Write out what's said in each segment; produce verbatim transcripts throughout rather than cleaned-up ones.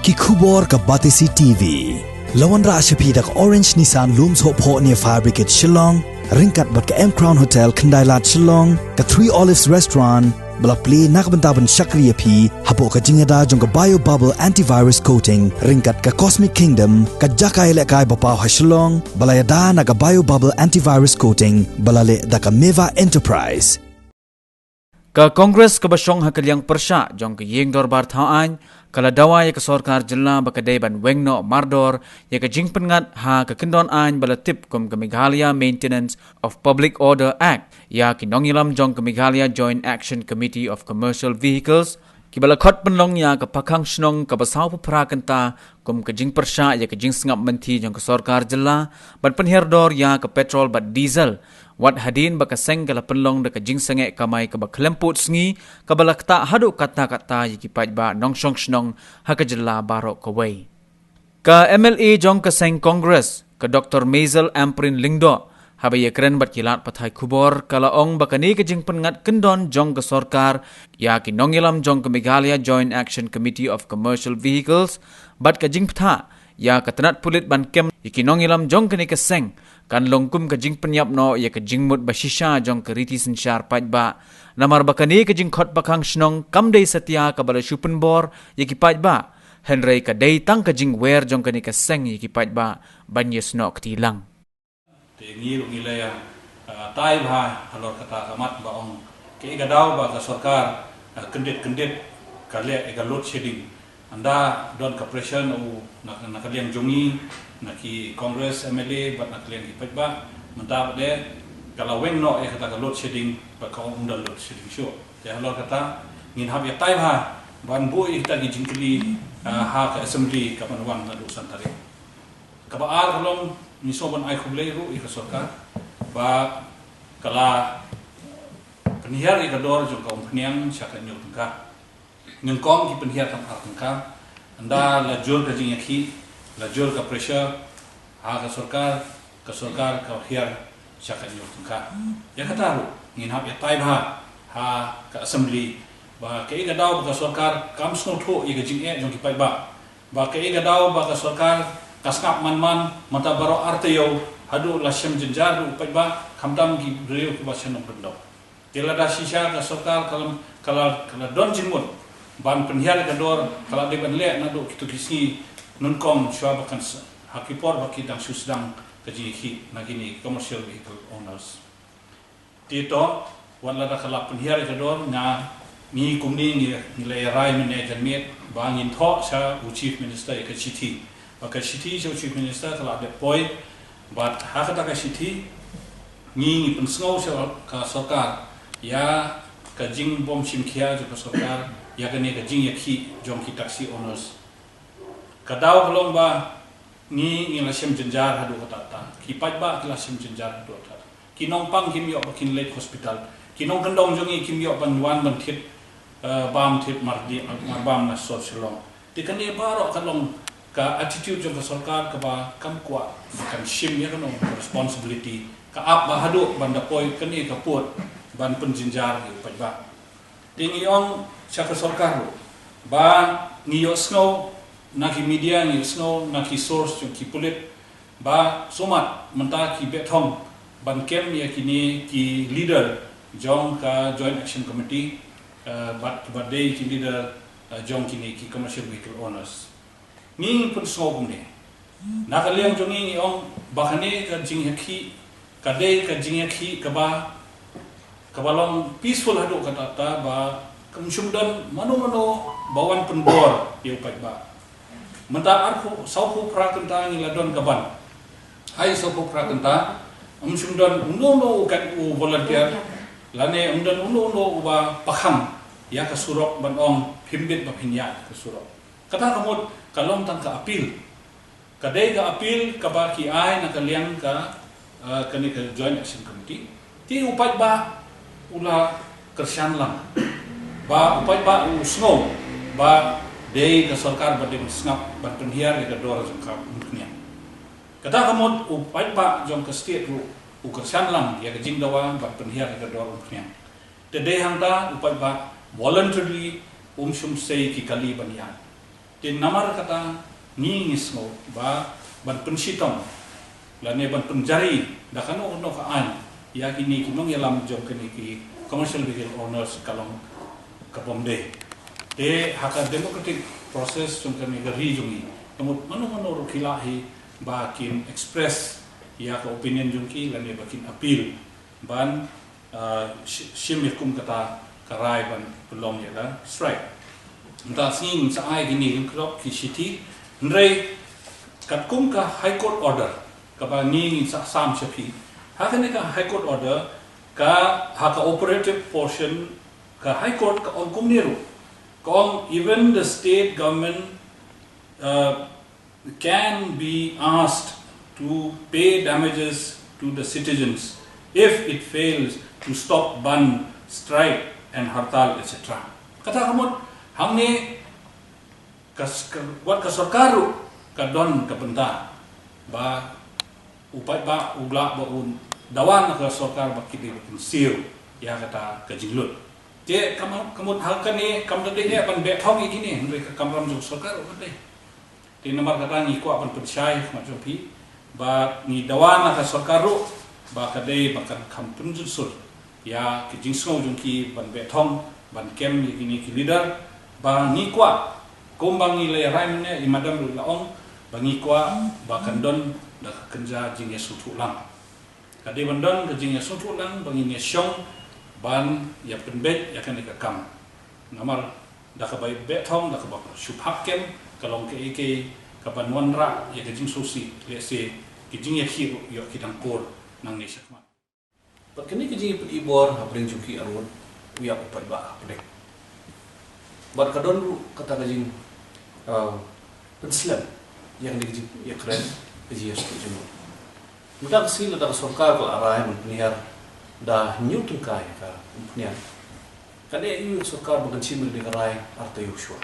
Ki khubor ka Batesi T V. La wanrah sha phi da ka Orange Nissan Lumsohphoh near Fire Brigade Shillong, ryngkat bad ka M Crown Hotel Khyndai Lad Shillong, ka Three Olives Restaurant, ba la plie na ka bynta ban shakri ïa phi hapoh ka jingïada jong ka Bio Bubble Antivirus Coating, ryngkat ka Cosmic Kingdom, ka jaka ïalehkai ba paw ha Shillong, ba la ïada na ka Bio Bubble Antivirus Coating, ba la leh da ka Meva Enterprise. Ka Congress kaba shong ha ka liang pyrshah jong ka ïing dorbar thaw aiñ, ka la dawa ïa ka sorkar jylla ba ka dei ban weng noh mardor ïa ka jingpynngat ha ka kyndon aiñ ba la tip kum ka Meghalaya Maintenance of Public Order Act ïa ki nongïalam jong ka Meghalaya Joint Action Committee of Commercial Vehicles, kiba la khot pynlong ïa ka pakhang shnong kaba sawphew phra kynta kum ka jingpyrshah ïa ka jingsngap mynthi jong ka sorkar jylla ban pynhiar dor ïa ka petrol bad diesel, wat hadien ba ka seng ka la pynlong da ka jingsangeh kamai kaba khlem pud sngi, kaba la ktah haduh katta katta ïa ki paidbah nongshong shnong ha ka jylla baroh kawei. Ka M L A jong ka seng Congress, ka Doktor Maisel Ampareen Lyngdoh, haba ïakren bad ki lad pathai khubor, ka la ong ba kane ka jingpynngat kyndon jong ka sorkar ïa ki nongïalam jong ka Meghalaya Joint Action Committee of Commercial Vehicles bad ka jingbthah ïa ka tnat pulit ban kem ïa ki nongïalam jong kane ka seng, kan long kum ka jingpynïap noh ïa ka jingmut ba shisha jong ka riti synshar paidbah. Namar ba kane ka jingkhot pakhang shnong kam dei satia kaba la shu pynbor ïa ki paidbah, hynrei ka dei tang ka jingwer jong kane ka seng ïa ki paidbah ban ïasnoh kti lang. Te ngi ruh ngi la ïa, ah, tai bha halor kata ka mat ba ong, kaei ka daw ba ka sorkar, ah, kyndit kyndit ka leh ïa ka load shedding. Ynda don ka pressure na u, na, na ka liang jong ngi, na ki Congress M L A bad na ka liang ki paidbah, mynta pat de ka la weng noh ïa kata ka load shedding, bad ka ong ym don load shedding shuh. Te halor kata ngin hap ïa tai bha ban buh ïa kita ki jingkylli, ah, ha ka assembly kaban wan naduh san tarik. Kaba ar ka long, ngi sngewbha ban ai khublei ruh ïa ka sorkar ba ka la pynhiar ïa ka dor jong ka umphniang sha ka hynñiew tyngka. Nyngkong ki pynhiar tang ar tyngka, ynda la jur ka jingïakhih, la jur ka pressure ha ka sorkar, ka sorkar ka hiar sha ka hynñiew tyngka. Ïa kata ruh ngin hap ïa tai bha ha ka assembly ba kaei ka daw ba ka sorkar kam sngewthuh ïa ka jingeh jong ki paidbah. Ba kaei ka daw ba ka sorkar ka sngap man man, mynta baroh ar taïew haduh la shem jynjar haduh u paidbah, khamtam ki briew kiba shnong kyndong. Te lada shisha ka sorkar ka la, ka la, ka la don jingmut ban pynhiar ïa ka dor, ka la dei ban leh naduh kito ki sngi nyngkong shuwa ba kan sa, ha ki por ba ki dang shu sdang ka jingïakhih na kine commercial vehicle owners. Te to, wat lada ka la pynhiar ïa ka dor, nga, ngi kumne ngi, ngi la ïa rai mynne janmiet ba ngin thoh sha u Chief Minister ïa ka shithi. Ba ka shithi sha u Chief Minister ka la dep poi, bad ha kata ka shithi ngi, ngi pynsngew sha ka sorkar ïa ka jingbym shim khia jong ka sorkar ïa kane ka jingïakhih jong ki taxi owners. Ka daw ka long ba ngi, ngi la shem jynjar haduh katta katta. Ki paidbah ki la shem jynjar haduh katta katta. Ki nongpang kim ïoh ba kin leit hospital. Ki nongkyndong jong ngi kim ïoh ban wan ban thied, eh, bam thied mar di, mar bam na sor Shillong. Te kane baroh ka long ka attitude jong ka sorkar kaba kam kwah ba kan shim ïa kano ka responsibility. Ka ap ba haduh ban da poi kane ka pud ban pynjynjar ïa u paidbah. Te ngi ong sha ka sorkar ruh ba ngi ïohsngew na ki media, ngi ïohsngew na ki source jong ki pulit ba sumar mynta ki beh thong ban kem ïa kine ki leader jong ka Joint Action Committee, eh, bad, bad dei ki leader, eh, jong kine ki commercial vehicle owners. Ngi, ngi pynsngew kumne. Na ka liang jong ngi ngi ong ba kane ka jingïakhih ka dei ka jingïakhih kaba, kaba long peaceful haduh katta katta, ba kam shym don mano mano ba wan pynbor ïa u paidbah. Mynta arphew, sawphew phra kynta ngi la don ka ban. Hai sawphew phra kynta, ym shym don uno uno u kan u volunteer, lane ym don uno uno uba pakhang ïa ka surok ban ong phim bit ba phin ïaid ka surok. Kata ka mut ka long tang ka appeal. Ka dei ka appeal kaba ki ai na ka liang ka, eh, kane ka Joint Action Committee. Te u paidbah u la kyrshan lang. Ba u paidbah u sngew ba dei ka sorkar ba dei ban sngap ban pynhiar ïa ka dor jong ka umphniang. Kata ka mut u paidbah jong ka state ruh u kyrshan lang ïa ka jingdawa ban pynhiar ïa ka dor umphniang. Te dei hangta u paidbah voluntarily um shym sei ki kali ban ïaid. Te namar kata ngi ngi sngew ba ban pynshitom lane ban pynjari da kano kano ka aiñ ïa kine ki nongïalam jong kine ki commercial vehicle owners ka long ka bym dei. Te ha ka democratic process jong kane ka ri jong ngi, ka mut mano mano ruh ki lah hi ba kin express ïa ka opinion jong ki lane ba kin appeal ban, ah, shi- shim ïa kum kata ka rai ban pynlong ïa ka strike. Mynta sngi ngin sa ai kine ki khlok ki shithi, hynrei katkum ka High Court order kaba ngi ngin sa sam sha phi, ha kane ka High Court order, ka ha ka operative portion ka High Court ka ong kumne ruh, ka ong even the state government, uh, can be asked to pay damages to the citizens if it fails to stop bandh, strike and hartal, et cetera. Kata ka mut hangne ka s- ka- wat ka sorkar ruh ka don ka bynta ba u paidbah u lah ba un dawa na ka sorkar ba ki dei ba kin siew ïa kata ka jinglut. Te ka mut ha kane kam da dei ban beh thong ïa kine, hynrei ka kamram jong sorkar ruh ka dei. Te namar kata ngi kwah ban pynshai ha khmat jong phi ba ngi dawa na ka sorkar ruh ba ka dei ba kan kham pynjulsur ïa ki jingsngew jong ki ban beh thong ban kem ïa kine ki leader, ba ngi kwah kumba ngi la ïa rai mynne, i madam ruh la ong ba ngi kwah ba kan don da ka kynja jingïasngewthuh lang. Ka dei ban don ka jingïasngewthuh lang ba ngin ïashong ban ïa pynbeit ïa kane ka kam. Namar da kaba beh thong, da kaba shu phah kem, ka long kaei kaei kaban wanrah ïa ka jingsngewsih, lehse ki jingïakhih ruh ïoh ki dang por nangne shakhmat. Bad kane ka jingïapynbor hapdeng jong ki arngut u ïap u paidbah hapdeng. Bad ka don ruh kata ka jing, ah, pynslem ïa kane ka jingïakren, ka jingïasngewthuh jingmut. Mynta ka sngi lada ka sorkar ka la rai ban pynhiar da hynñiew tyngka ïa ka pynhiar, ka dei aïu ka sorkar ba kan shim ïa ka rai ar taïew shuwa?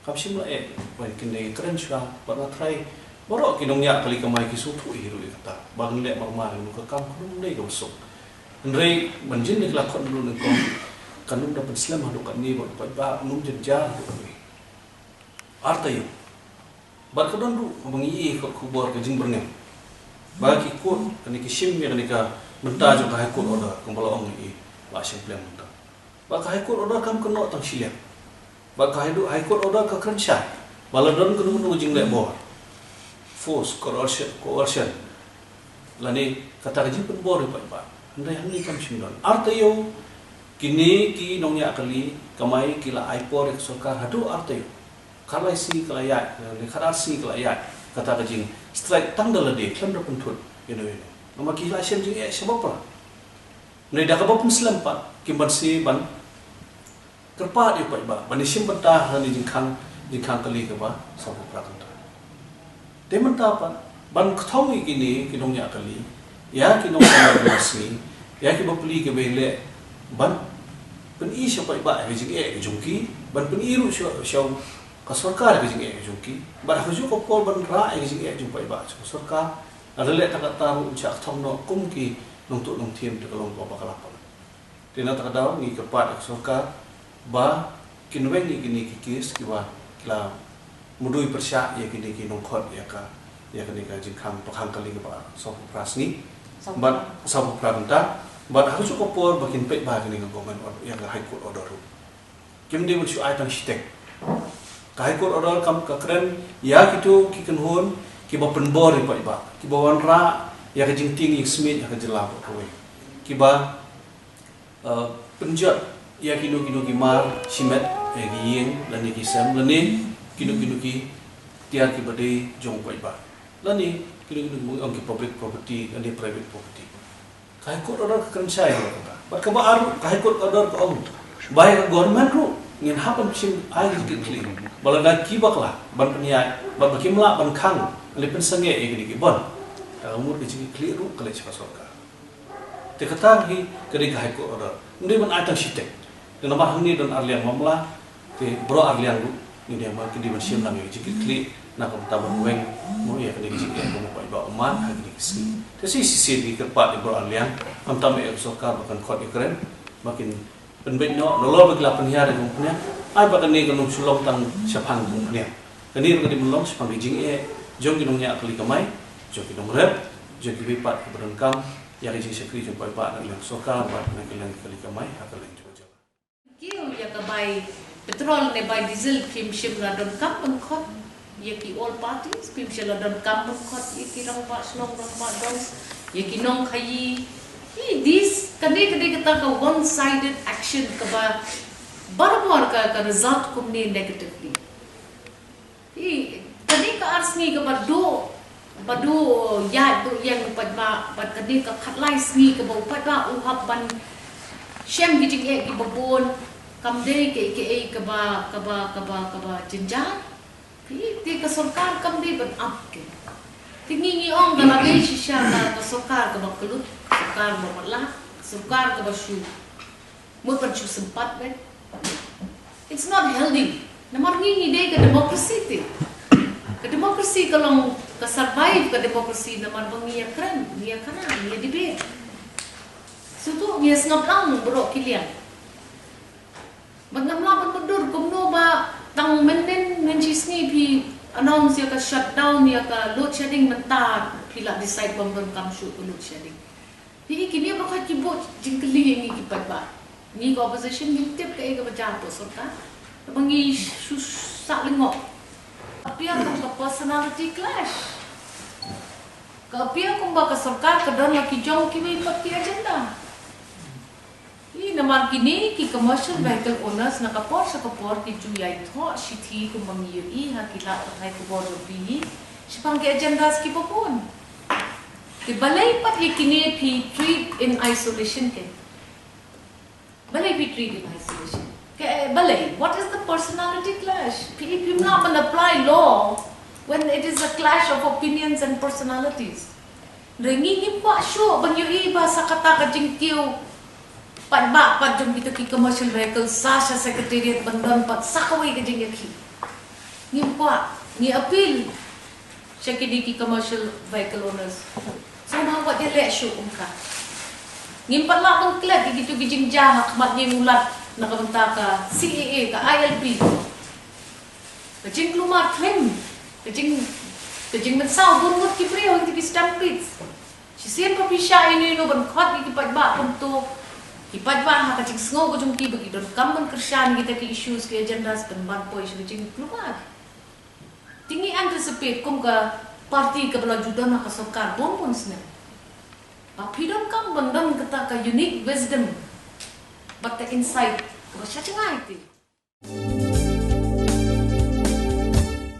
Kam shym la eh, wan kin dei kren shuwa, bad nga tharai baroh ki nongñiah kali kamai ki sngewthuh hi ruh ïa kata ba ngin leh marmar ïa ka kam, ka nym dei kaba suk. Hynrei ban jin ïa ka la khot lut nyngkong, kan nym da pynslem haduh katne bad u paidbah un nym jynjar haduh katne. Ar taïew. Bad ka don ruh kaba ngi ïohi ka khubor ka jingbyrngem ba ki court kane ki shim ïa kane ka bynta jong ka High Court order, kumba la ong ïa i Bah Shempleng mynta. Ba ka High Court order kam kynnoh tang shiliang. Ba ka High High Court order ka kren shai ba la don kano kano ka jingleh bor, force, coercion, coercion, lane kata ka jingpynbor ïa u paidbah. Hynrei hangne kam shym don. Ar taïew kine ki nongñiah kali kamai ki la ai por ïa ka sorkar haduh ar taïew. Khatlai sngi ka la ïaid, lane khatar sngi ka la ïaid kata ka jingstrike tang da lade, khlem da pynthut ïano ïano. Namar ki la shem jingeh sha baroh. Hynrei da kaba pynslem pat kim banse ban kyrpad ïa u paidbah ban ïashim bynta ha kane ka jingkhang, jingkhang kali kaba sawphew phra kynta. Te mynta pat ban kthong ïa kine ki nongñiah kali, ïa ki nongkynmaw sngi, ïa ki bapli kiba ïaleh, ban pyni sha u paidbah ïa ka jingeh ka jong ki, ban pyni ruh sha, sha ka sorkar ïa ka jingeh ka jong ki. Bad ha kajuh ka por ban rah ïa ka jingeh jong u paidbah sha ka sorkar, lada leh tang katta ruh un shah kthong noh kum ki nongtuh nongthiem, te ka long kaba bakla palat. Te na kata ka daw ngi kyrpad ïa ka sorkar ba kin weng ïa kine ki kes kiba ki la mudui pyrshah ïa kine ki nongkhot ïa ka, ïa kane ka jingkhang, ba khang kali kaba sawphew phra sngi, bad sawphew phra kynta, bad ha kajuh ka por ba kin peit bha ïa kane ka government order, ïa ka High Court order ruh. Kim dei ban shu ai tang shiteng. Ka High Court order kam ka kren ïa kito ki kynhun kiba pynbor ïa u paidbah, kiba wanrah ïa ka jingtieng jingsmit ha ka jylla baroh kawei, kiba, eh, pynjot ïa kino kino ki mar shimet, eh, ki ïing lane ki sem, lane kino kino ki tiar kiba dei jong u paidbah, lane kino kino ki, ong ki public property lane private property. Ka High Court order ka kren shai ïa kata. Bad kaba ar ruh, ka High Court order ka ong ba ïa ka government ruh ngin hap ban shim ai ka jingkitkhlieh ba lada ki bakla ban pynïaid bad ba kim lah ban khang lane pynsangeh ïa kine ki bun, ka mut ka jingkitkhlieh ruh ka leit sha ka sorkar. Te kata hi ka dei ka High Court order. Ym dei ban ai tang shiteng. Te namar hangne don ar liang mamla, te baroh ar liang ruh ngi dei ban, ki dei ban shim lang ïa ka jingkitkhlieh na ka bynta ban weng noh ïa kane ka jingeh ba u paidbah u mad ha kine ki sngi. Te shisien ngi kyrpad ïa baroh ar liang, khamtam ïa ka sorkar ba kan khot ïakren ba kin pynbeit noh, nalor ba ki la pynhiar ïa ka pynhiar, Ai ba kane kan ym shu long tang shaphang u pynïap. Kane ruh ka dei ban long shaphang ka jingeh jong ki nongñiah kali kamai, jong ki nongrep, jong kiwei pat kiba donkam ïa ka jingshakri jong paidbah na ka liang sorkar bad na ka liang kali kamai ha ka liang jong ka jylla. Kiew ïa ka bai petrol ne bai diesel phim shym la donkam ban khot ïa ki all parties, phim shym la donkam ban khot ïa ki rangbah shnong rangbah dong, ïa ki nongkhaïi. Hi dis kane ka dei kata ka one sided action kaba barabor ka, ka result kumne negatively. Hi kane ka ar sngi kaba duh, ba duh ïaid duh ïeng u paidbah bad kane ka khatlai sngi kaba u paidbah u hap ban shem ki jingeh kiba bun, kam dei kaei kaei kaba, kaba, kaba, kaba jynjar. Hi te ka sorkar kam dei ban ap ke. Te ngi ngi ong ka la dei shisha ka, ka sorkar kaba kyllut, ka sorkar ba matlah, ka sorkar kaba shu mut ban shu sympat beit. It's not healthy. Namar ngi ngi dei ka democracy te. Ka democracy ka long ka survive ka democracy namar ba ngi ïa kren, ngi ïa khana, ngi ïa debate. Shuh tu ngi ïa sngap lang baroh ki liang. Bad ngam lah ban mutdur kumno ba tang mynnin mynshisngi phi announce ïa ka shutdown ïa ka load shedding mynta phi lah decide ba ym donkam shuh ka load shedding. Hi kine baroh ki buh jingkylli ïa ngi ki paidbah. Ngi ka opposition ngim tip kaei kaba jia hapoh sorkar. Ba ngi shu sah lyngngoh. Appear kum ka personality clash. Ka appear kumba ka sorkar ka don la ki jong kiwei pat ki agenda. Hi namar kine ki commercial vehicle owners na ka por sha ka por ki ju ïai thoh shithi kumba ngi ïohi ha ki lad pathai khubor jong phi hi shaphang ki agendas kiba bun. Te balei pat ïa kine phi treat in isolation ke? Balei phi treat in isolation? Ke balei? What is the personality clash? Phi phim lah ban apply law when it is a clash of opinions and personalities. Hynrei ngi ngim kwah shuh ban ïohi ba sa kata ka jingkiew paidbah pat jong kita ki commercial vehicle sa sha secretariat ban don pat sa kawei ka jingïakhih. Ngim kwah, ngi appeal sha kine ki commercial vehicle owners. Sngewbha wat ïaleh shuh kum ka. Ngim pat lah ban klet ïa kito ki jingjia ha khmat ïing u lat na ka bynta ka C A A, ka I L P. Ka jingkulmar khlem, ka jing, ka jingmynsaw bun ngut ki briew ïa ki stampedes. Shisien ba phi shah ïano ïano ban khot ïa ki paidbah kumto, ki paidbah ha ka jingsngew ka jong ki ba ki donkam ban kyrshan ïa kita ki issues ki agendas ban ban poi sha ka jingkulmar. Te ngi anticipate kum ka party kaba la ju don ha ka sorkar bun bun snem, ba phi donkam ban don kata ka unique wisdom bad ka insight kaba sha jngai te.